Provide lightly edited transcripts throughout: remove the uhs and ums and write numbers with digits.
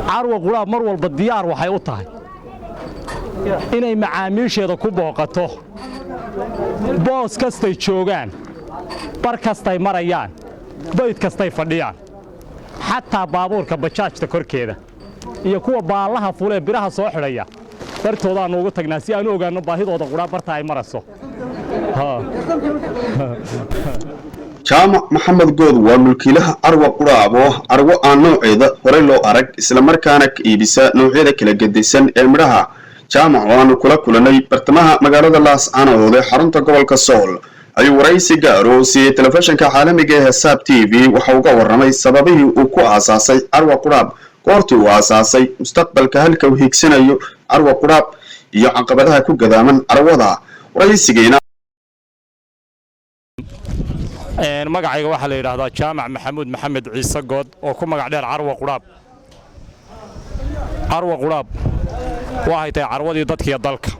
Carwa Qudhaab mar walba diyaar waxay u tahay inay macaamiisheeda ku booqato boos kastay joogaan, bar kastay marayaan, bayd kastay fadhiyaan, xataa baabuurka bajaajta korkeeda iyo kuwa baallaha fulee biraha soo xidhaya bartoodaannu ugu tagnaa si aan u ogaanno baahidooda qudhaa barta ay marayso. Jaamac Maxamed Good waa mulkiilaha Carwa Qudhaab, oo ah carwo aan nooceeda horey loo arag, islamarkaana ka iibisa noocyada kala gedisan ee midhaha. Jaamac oo aanu kula kulanay bartamaha magaalada Laascaanood ee xarunta gobolka Sool ayuu waraysi gaar oo siiyey telefishinka caalamiga ee Saab TV. Waxa uga warramay sababihii uu ku aasaasay Carwa Qudhaab, goortii uu aasaasay, mustaqbalka halka uu hiigsanayo Carwa Qudhaab iyo caqabadaha ku gadaaman carwada. Waraysigeena. Magacayga waxaa la yidhaahdaa Jaamac Maxamuud Maxamed Ciise Good oo ku magac dheer Carwa Qudhaab. Carwa Qudhaab waxay tahay carwadii dadkiiyo dalka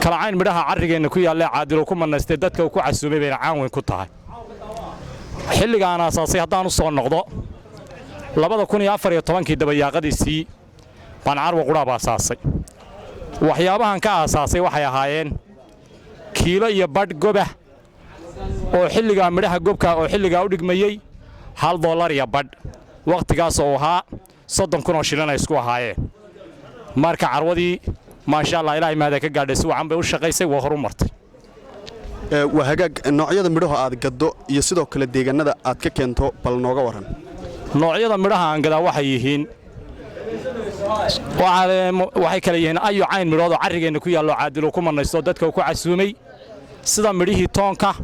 kalacayn midhaha carrigeenna ku yaallee caadilo ku mannaystay, dadka uu ku casuumay bayna caan weyn ku tahay. Xilliga aan aasaasay haddaan u soo noqdo, 2014-kii dabayaaqadiisii baan Carwa Qudhaab aasaasay. Waxyaabahan ka aasaasay waxay ahaayeen kiilo iyo badh gobah oo xilligaa midhaha gobka oo xilligaa u dhigmayey $1.50, wakhtigaas oo ahaa 30,000 oo shilin ay isku ahaayeen. Marka carwadii, maasha Allah, Ilaahay mahada ka gaadhay, si wacan bay u shaqaysay, waa horu martay. Waa hagaag. Noocyada midhaho aad gaddo iyo sidoo kale deegaanada aad ka keento bal nooga warran. Noocyada midhaha aan gadaa waxay yihiin, waxay kale yihiin ayo cayn midhood oo carrigeenna ku yaallo, caadilo ku mannaysto, dadka uu ku casuumay, sida midhihii toonka,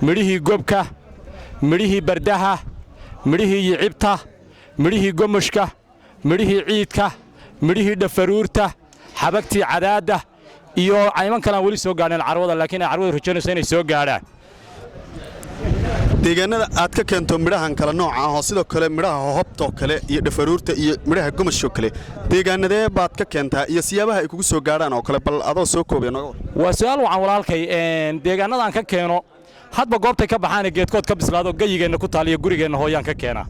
midhihii gobka, midhihii bardaha, midhihii yicibta, midhihii gomoshka, midhihii ciidka, midhihii dhafaruurta, xabagtii cadaadda iyo cayman kale aan weli soo gaadheen carwada, laakiin ay carwadu rajaynayso inay soo gaadhaan. Deegaanada aad ka keento midhahan kale nooca ah oo sidoo kale midhaha hohobtoo kale iyo dhafaruurta iyo midhaha gomashoo kale, deegaanadee baad ka keentaa iyo siyaabaha ay kugu soo gaadhaan oo kale, bal adoo soo koobaya nooga war. Waa su'aal wacan, walaalkay. Deegaanadaan ka keeno hadba goobtay ka baxaane geedkood ka bislaado gayigeenna ku taal iyo gurigeenna hooyaan ka keenaa.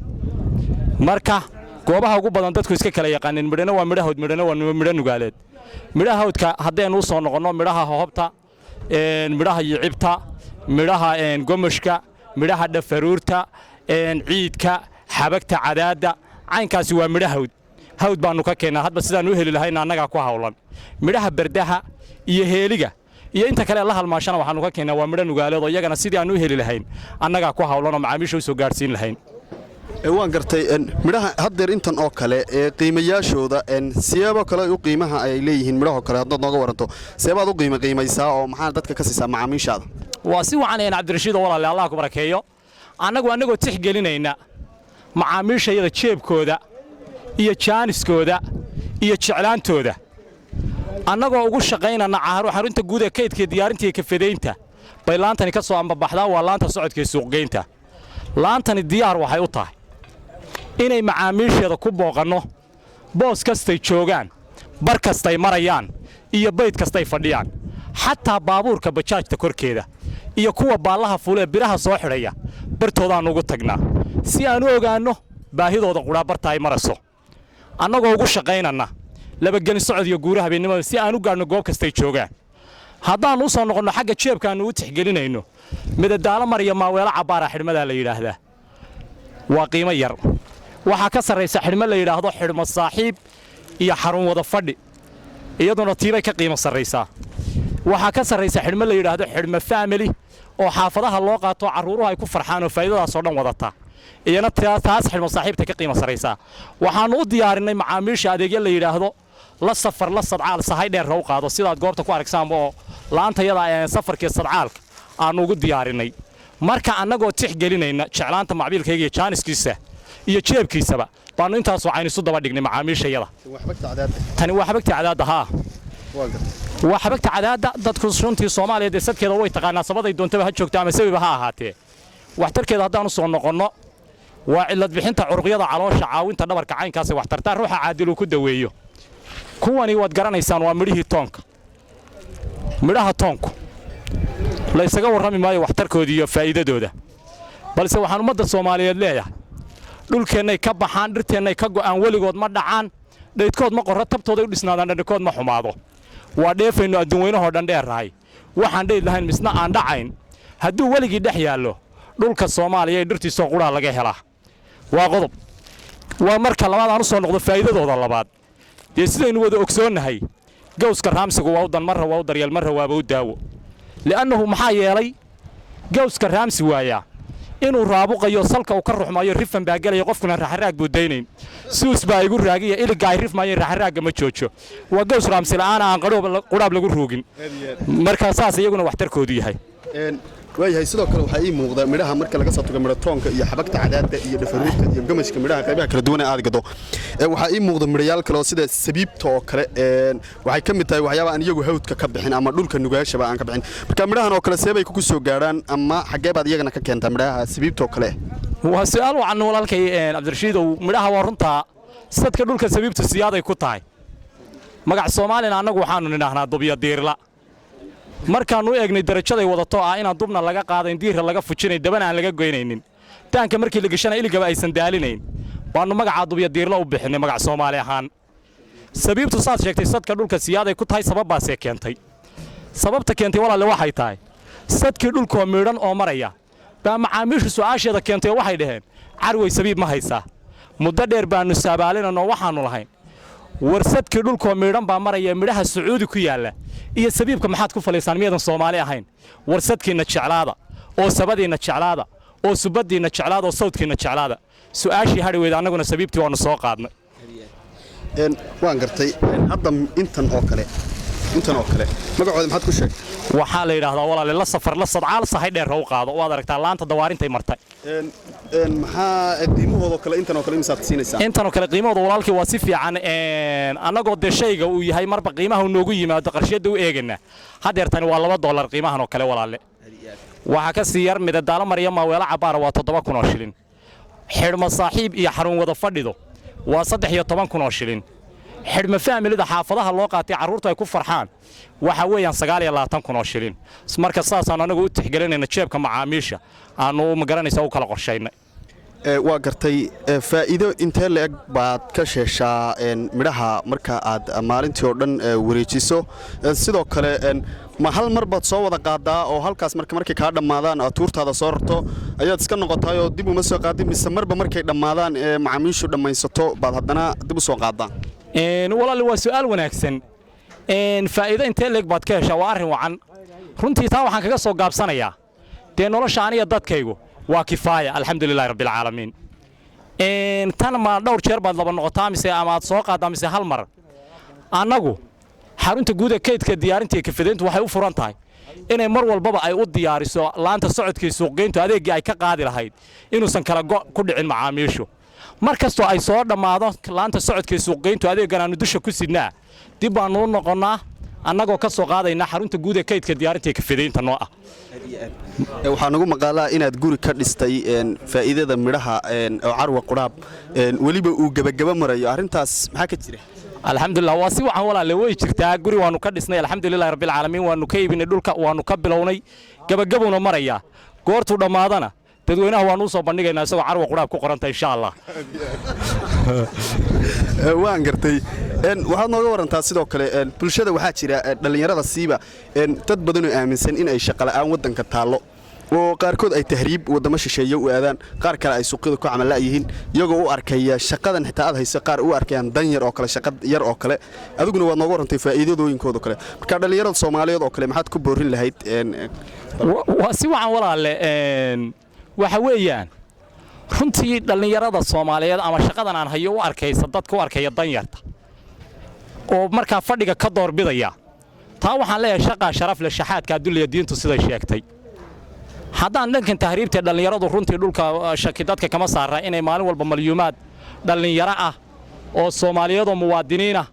Marka goobaha ugu badan dadku iska kala yaqaanin, midhana waa midhahood, midhana waa midho nugaaleed. Midhaha hawdka haddaynu u soo noqonno, midhaha hohobta, midhaha yicibta, midhaha gomoshka, midhaha dhafaruurta, ciidka, xabagta cadaadda, caynkaasi waa midho hawd. Hawd baannu ka keennaa, hadba sidaan u heli lahayna annagaa ku hawlan. Midhaha berdaha iyo heeliga iyo inta kale la halmaashana waxaannu ka keennaa waa midho nugaaleed, oo iyagana sidii aan u heli lahayn annagaa ku hawlan oo macaamiisha u soo gaadhsiin lahayn. Waan gartay. Midhaha haddeer intan oo kale ee qiimayaashooda siyaabo kale u qiimaha ay leeyihiin midhahoo kale haddaad nooga waranto, seebaad u qiimo qiimaysaa oo maxaa dadka ka siisaa macaamiishaada? Waa si wacan, Cabdirashiid oo walaale, Allah ku barakeeyo. Annagu annagoo tixgelinayna macaamiishayada jeebkooda iyo jaaniskooda iyo jeclaantooda, annagoo ugu shaqaynana xarunta guud ee kaydka, diyaarinta iyo kafadaynta bay laantani ka soo ambabaxdaa. Waa laanta socodka ee suuqgeynta. Laantani diyaar waxay u tahay inay macaamiisheeda ku booqanno boos kastay joogaan, bar kastay marayaan iyo bayd kastay fadhiyaan, xataa baabuurka bajaajta korkeeda iyo kuwa baallaha fulee biraha soo xidhaya bartoodaannu ugu tagnaa si aan u ogaanno baahidooda qudhaa barta ay marayso, annagoo ugu shaqaynanna labagelin socod iyo guura habeennimada si aan u gaadhno goob kastay joogaan. Haddaannu u soo noqonno xagga jeebkaannu u tixgelinayno, midadaalo mar iyo maaweelo cabbaara xidhmadaa la yidhaahdaa waa qiimo yar. Waxaa ka sarraysa xidhmo la yidhaahdo xidhmo saaxiib iyo xarun wada fadhi, iyaduna tiibay ka qiimo sarraysaa. Waxaa ka sarraysa xidhmo la yidhaahdo xidhmo family oo xaafadaha loo qaato, carruuruhu ay ku farxaan oo faa'iidadaasoo dhan wadata, iyana taas xidhmo saaxiibta ka qiimo sarraysaa. Waxaannu u diyaarinay macaamiisha adeegyo la yidhaahdo la safar, la sadcaal, sahay dheerra u qaado, sidaad goobta ku aragsaanba, oo laantayada safarkii sadcaalka aannu ugu diyaarinay. Marka annagoo tixgelinayna jeclaanta macbiilkayga iyo jaaniskiisa iyo jeebkiisaba baannu intaasoo cayn isu daba dhignay macaamiishayada. Tani waa xabagta cadaadda. Haa, waa xabagta cadaadda. Dadku runtii Soomaaliya dee sadkeeda way taqaanaa, sabaday doontaba ha joogto ama sabiba ha ahaatee. Waxtarkeeda haddaanu soo noqonno, waa cilad bixinta curuqyada caloosha, caawinta dhabarka, caynkaasay waxtartaa ruuxa caadil uu ku daweeyo. Kuwani waad garanaysaan, waa midhihii toonka. Midhaha toonku la ysaga warrami maayo waxtarkooda iyo faa'iidadooda, balse waxaan ummadda Soomaaliyeed leeyahay Dhulkeennay ka baxaan, dhirteennay ka go'aan, weligood ma dhacaan, dhaydkood ma qorro, tabtooday u dhisnaadaan, dhandhikood ma xumaado. Waa dheefaynu adduun weynahoo dhan dheerrahay. Waxaan dhayd lahayn misna aan dhacayn hadduu weligii dhex yaallo dhulka Soomaaliya ee dhirtiisoo qudhaa laga helaa. Waa qodob. Waa marka labaad aan u soo noqdo faa'iidadooda labaad. Dee sidaynu wada ogsoonnahay, gawska raamsigu waa u dan, marra waa u daryeel, marra waaba u daawo. Li'annahu maxaa yeelay, gawska raamsi waayaa inuu raabuqayo, salka uu ka ruxmaayo, rifan baa gelaya, qofkuna raxaraag buu daynayn. Suus baa igu raagiya, iliga ay rifmaayeen, raxaraagga ma joojo. Waa gaws raamsi la'aana aan qudhaab lagu ruugin. Marka saas iyaguna waxtarkoodu yahay. Waayahay. Sidoo kale waxaa ii muuqda midhaha, marka laga soo tago midho toonka iyo xabagta cadaadda iyo dhafaruurta iyo gamashka, midhaha qaybaha kala duwan ee aad gado, waxaa ii muuqda midhayaal kale oo sida sabiibta oo kale. Waxay ka mid tahay waxyaaba aan iyagu hawdka ka bixin ama dhulka nugaashaba aan ka bixin. Marka midhahan oo kale seebay kugu soo gaadhaan, ama xaggee baad iyagana ka keentaa midhaha sabiibta oo kale? Waa su'aal wacan, walaalkay Cabdirashiidow. Midhaha waa runtaa, sadka dhulka sabiibtu siyaaday ku tahay. Magac Soomaalina annagu waxaannu nidhaahnaa dubya diirla. Markaannu u eegnay darajaday wadato ah inaan dubna laga qaadayn, diirra laga fujinayn, dabana aan laga goynaynin, daanka markii la geshana iligaba aysan daalinayn, baannu magacaa dubya diirla u bixinnay magac Soomaali ahaan. Sabiibtu saad sheegtay sadka dhulka siyaaday ku tahay. Sababbaasee keentay? Sababta keentay, walaalle, waxay tahay sadkii dhulkoo miidhan oo maraya baa macaamiishu su'aasheeda keentay oo waxay dhaheen: "Carwey, sabiib ma haysaa?" Muddo dheer baannu saabaalinanoo waxaannu lahayn: "War, sadkii dhulkoo miidhan baa maraya, midhaha Sacuudi ku yaalla iyo sabiibka maxaad ku falaysaan? Miyadan Soomaali ahayn? War, sadkiinna jeclaada oo sabadiinna jeclaada oo subaddiinna jeclaada oo sawdkiinna jeclaada." Su'aashii hadhi weyda, annaguna sabiibtii waannu soo qaadnay. Waan gartay. Hadda intan oo kale magacooda maxaad ku sheegtay? Waxaa la yidhaahdaa, walaale, la safar la sadcaal, sahay dheer u qaado. Waad aragtaa laanta dawaarintay martay. Maxaa qiimahooda kale, intan oo kale imisaad siinaysaa? Intan oo kale qiimahooda, walaalkii, waa si fiican. Annagoo dee shayga uu yahay marba qiimaha uu noogu yimaado qarshiyadda u eegana, haddeertani waa $2 qiimahan oo kale, walaalle. Waxaa ka sii yar midadaalo mariya maaweelo cabbaara, waa 7,000 oo shilin. Xidhmo saaxiib iyo xarun wada fadhido waa 13,000 oo shilin. Xidhmo faamilida xaafadaha loo qaatay, carruurtu ay ku farxaan, waxa weeyaan 29,000 oo shilin. Marka saasaan anagu u tixgelinayna jeebka macaamiisha aanu, ma garanaysa, u kala qorshaynay. Waa gartay. Faa'iido intee le'eg baad ka sheeshaa midhaha marka aad maalintii oo dhan wareejiso? Sidoo kale, ma hal mar baad soo wada qaadaa oo halkaas marka markay kaa dhammaadaan aad tuurtaada soo rarto ayaad iska noqotaay oo dib uma soo qaadin, mise marba markay dhammaadaan ee macaamiishu dhammaysato baad haddana dib u soo qaaddaa? Walaali, waa su'aal wanaagsan. Faa'iido intee leeg baad ka heshaa waa arrin wacan runtii. Taa waxaan kaga soo gaabsanayaa, dee nolosha aniga dadkaygu waa kifaaya, alxamdulilahi rabbilcaalamiin. Tan ma dhowr jeer baad laba noqotaa mise ama aad soo qaaddaa mise hal mar? Annagu xarunta guud ee kaydka diyaarinta iyo kafadeyntu waxay u furan tahay inay mar walbaba ay u diyaariso laanta socodkii suuqgeyntu adeeggii ay ka qaadi lahayd, inuusan kala go' ku dhicin macaamiishu. Mar kastoo ay soo dhammaado laanta socodkii suuqgeyntu adeeggan aanu dusha ku sidnaa, dib baannu u noqonnaa annagoo ka soo qaadaynaa xarunta guud ee kaydka diyaarinta iyo kafadeynta noo ah. Waxaa nagu maqaalaa inaad guri ka dhistay faa'iidada midhaha oo Carwa Qudhaab, weliba uu gebagaba marayo. Arrintaas maxaa ka jira? Alxamdulilah, waa si wacan, walaalle. Way jirtaa, guri waannu ka dhisnay, alxamdulilahi rabbilcaalamiin. Waannu ka iibinay dhulka, waannu ka bilownay, gebagabuna marayaa. Goortuu dhammaadana dadweynaha waannu u soo bandhigaynaa isagoo Carwa Qudhaab ku qoranta, insha Allah. Waan gartay. Waxaad nooga warantaa sidoo kale bulshada waxaa jira dhallinyarada siiba dad badanoo aaminsan in ay shaqola'aan waddanka taallo, oo qaarkood ay tahriib waddamo shisheeye u aadaan, qaar kale ay suuqyada ku camal la'yihiin, iyagoo u arkaya shaqadan xitaa aad hayso, qaar u arkayaan dan yar oo kale, shaqa yar oo kale. Adiguna waad nooga warantay faa'iidadooyinkooda kale. Marka dhallinyarada Soomaaliyeed oo kale maxaad ku boorin lahayd? Waa si wacan, walaalle. Waxa weeyaan runtii dhallinyarada Soomaaliyeed ama shaqadan aan hayo u arkaysa, dadka u arkaya danyarta oo markaa fadhiga ka doorbidaya, taa waxaan leeyahay: shaqaa sharaf leh, shaxaadka adduliya diintu siday sheegtay. Haddaan dhankan tahriibtae dhallinyaradu, runtii dhulka shaki dadka kama saara inay maalin walba malyuumaad dhallinyaro ah oo Soomaaliyeed oo muwaadiniin ah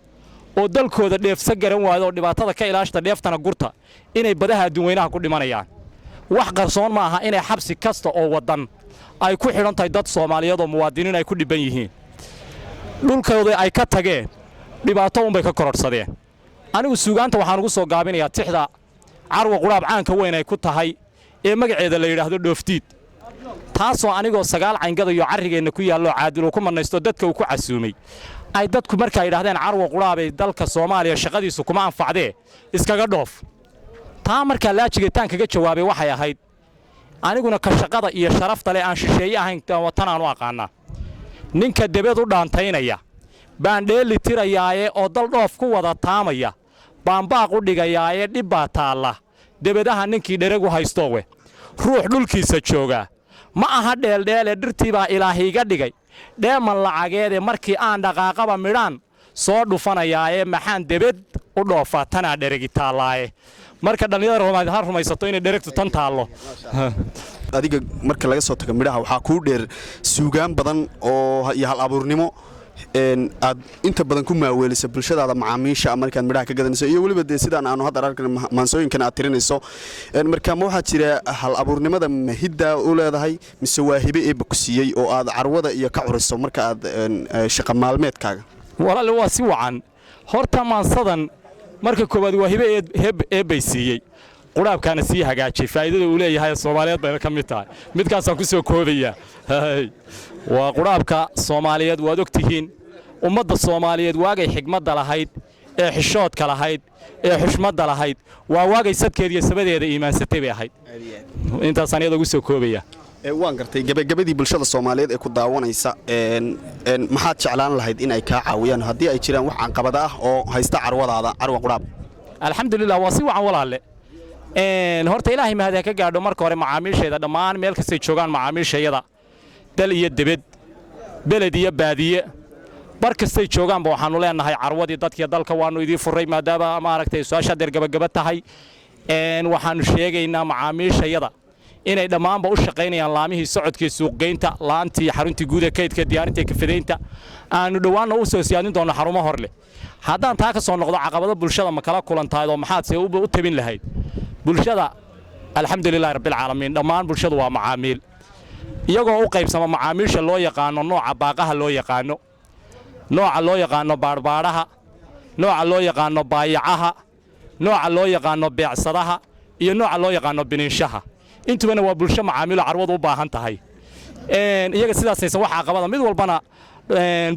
oo dalkooda dheefsa garan waaya oo dhibaatada ka ilaashta, dheeftana gurta, inay badaha adduunweynaha ku dhimanayaan. Wax qarsoon ma aha inay xabsi kasta oo waddan ay ku xidhan tahay dad Soomaaliyeed oo muwaadiniin ay ku dhibban yihiin, dhulkooda ay ka tageen, dhibaato unbay ka kororhsadeen. Anigu suugaanta waxaan ugu soo gaabinayaa tixda Carwa Qudhaab caanka weyn ay ku tahay ee magaceeda la yidhaahdo Dhoofdiid. Taasoo anigoo 9 cayngadayo carrigeenna ku yaalloo Caadil uu ku mannaysto, dadka uu ku casuumay, ay dadku markaa yidhahdeen: "Carwo Quraabay dalka Soomaaliya shaqadiisu kuma anfacdee, iskaga dhoof." Taa markaa laajigitaan kaga jawaabay waxay ahayd: aniguna ka shaqada iyo sharafta leh aan shisheeye ahayn tan aan u aqaannaa. Ninka debed u dhaantaynaya baan dheeli tirayaaye, oo dal dhoof ku wada taamaya baan baaq u dhigayaaye. Dhib baa taalla debedaha ninkii dheregu haystoowe. Ruux dhulkiisa joogaa ma aha dheeldheele, dhirtii baa ilaahiiga dhigay dheeman lacageede. Markii aan dhaqaaqaba midhaan soo dhufanayaaye, maxaan debed u dhoofaa tanaa dheregi taallaaye? Marka dhallinyarada ha rumaysato inay dheregtu tan taallo. Adiga marka laga soo tago midhaha, waxaa kuu dheer suugaan badan oo iyo hal abuurnimo aad inta badan ku maaweelisa bulshadaada macaamiisha markaad midhaha ka gadanayso, iyo weliba dee sidaan aanu hadda arkana maansooyinkan aad tirinayso. Marka ma waxaa jira hal abuurnimada mahiddaa u leedahay, mise waa hibe eebba ku siiyey oo aad carwada iyo ka curiso marka aad shaqa maalmeedkaaga? Walaale, waa si wacan. Horta maansadan marka koowaad waa hibe eebbay siiyey, quraabkaana sii hagaajay. Faa'iidada uu leeyahay Soomaaliyeed bayna ka mid tahay. Midkaasaan ku soo koobayaa waa quraabka Soomaaliyeed. Waad og tihiin, ummadda Soomaaliyeed waagay xigmadda lahayd ee xishoodka lahayd ee xushmadda lahayd, waa waagay sadkeed iyo sabadeeda iimaansatay bay ahayd. Intaasaan iyada ugu soo koobaya. Waan gartay. Gabagabadii, bulshada Soomaaliyeed ee ku daawanaysa maxaad jeclaan lahayd in ay kaa caawiyaan, haddii ay jiraan wax caqabada ah oo haysta carwadaada Carwa Quraab? Alxamdulilah, waa si wacan walaalle. Horta Ilaahay mahad ha ka gaadho. Marka hore macaamiishayda dhammaan meel kastay joogaan, macaamiishayada dal iyo debed, beled iyo baadiye, bar kastay joogaanba, waxaannu leenahay carwadii dadkiiyo dalka waannu idiin furray. Maadaama maaragtay su-aasha deer gabagaba tahay, waxaannu sheegaynaa macaamiishayada inay dhammaanba u shaqaynayaan laamihii socodkii suuqgeynta, laantii xaruntii guud ee kaydka, diyaarinta kafadaynta. Aanu dhowaanna u soo siyaadin doonno xarumo hor leh. Haddaan taa ka soo noqdo, caqabado bulshada ma kala kulantahay oo maxaad se u tabin lahayd bulshada? Alxamdulilahi rabbilcaalamiin, dhammaan bulshadu waa macaamiil, iyagoo u qaybsama macaamiisha loo yaqaano nooca baaqaha loo yaqaano, nooca loo yaqaano baadhbaadhaha, nooca loo yaqaano baayacaha, nooca loo yaqaano beecsadaha iyo nooca loo yaqaano biniinshaha. Intubana waa bulsho macaamiilo carwadu u baahan tahay. Iyaga sidaasaysan wax caqabada mid walbana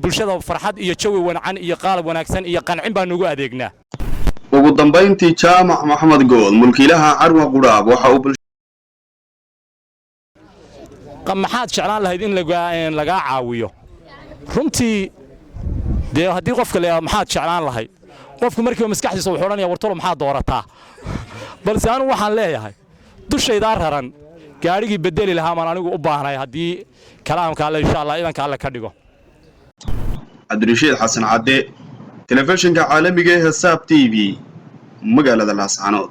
bulshada farxad iyo jawi wanacan iyo qaalab wanaagsan iyo qancin baanu ugu adeegnaa. Ugu dambayntii, Jaamac Maxamed Good, mulkiilaha Carwa Quraab, waxa uu Maxaad jeclaan lahayd in lagaa caawiyo? Runtii dee haddii qofka la maxaad jeclaan lahayd, qofku markiiba maskaxdiisa wuxuu odhanaya: "Wartolo, maxaad doorataa?" Balse anigu waxaan leeyahay dushaydaa raran gaadhigii bedeli lahaa maan anigu u baahnay, haddii kalaamka Alle, insha Allah, idanka Alle ka dhigo. Cabdirashiid Xasan Cadde, telefishinka caalamiga ee Saab TV, magaalada Laascaanood.